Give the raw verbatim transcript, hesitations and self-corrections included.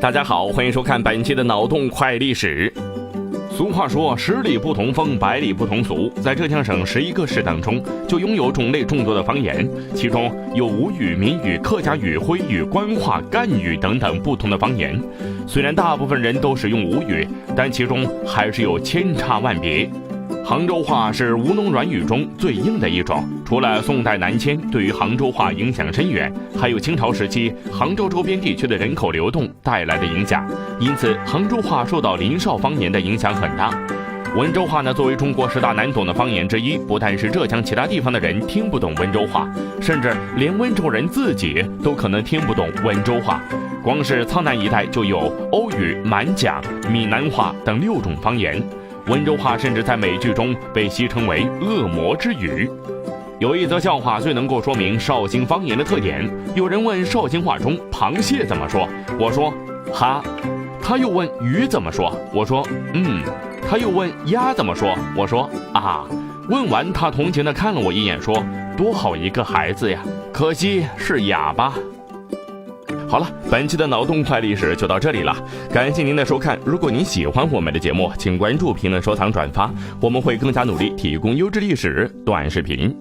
大家好，欢迎收看本期的脑洞快历史。俗话说，十里不同风，百里不同俗。在浙江省十一个市当中，就拥有种类众多的方言，其中有吴语、岷语、客家语、徽语、官话、赣语等等不同的方言。虽然大部分人都使用吴语，但其中还是有千差万别。杭州话是吴侬软语中最硬的一种，除了宋代南迁对于杭州话影响深远，还有清朝时期杭州周边地区的人口流动带来的影响，因此杭州话受到林绍方言的影响很大。温州话呢，作为中国十大难懂的方言之一，不但是浙江其他地方的人听不懂温州话，甚至连温州人自己都可能听不懂温州话。光是苍南一带就有瓯语、满讲、闽南话等六种方言。温州话甚至在美剧中被戏称为“恶魔之语”。有一则笑话最能够说明绍兴方言的特点。有人问绍兴话中“螃蟹”怎么说，我说“哈”。他又问“鱼”怎么说，我说“嗯”。他又问“鸭”怎么说，我说“啊”。问完，他同情地看了我一眼，说：“多好一个孩子呀，可惜是哑巴。”好了，本期的脑洞快历史就到这里了，感谢您的收看。如果您喜欢我们的节目，请关注、评论、收藏、转发，我们会更加努力提供优质历史短视频。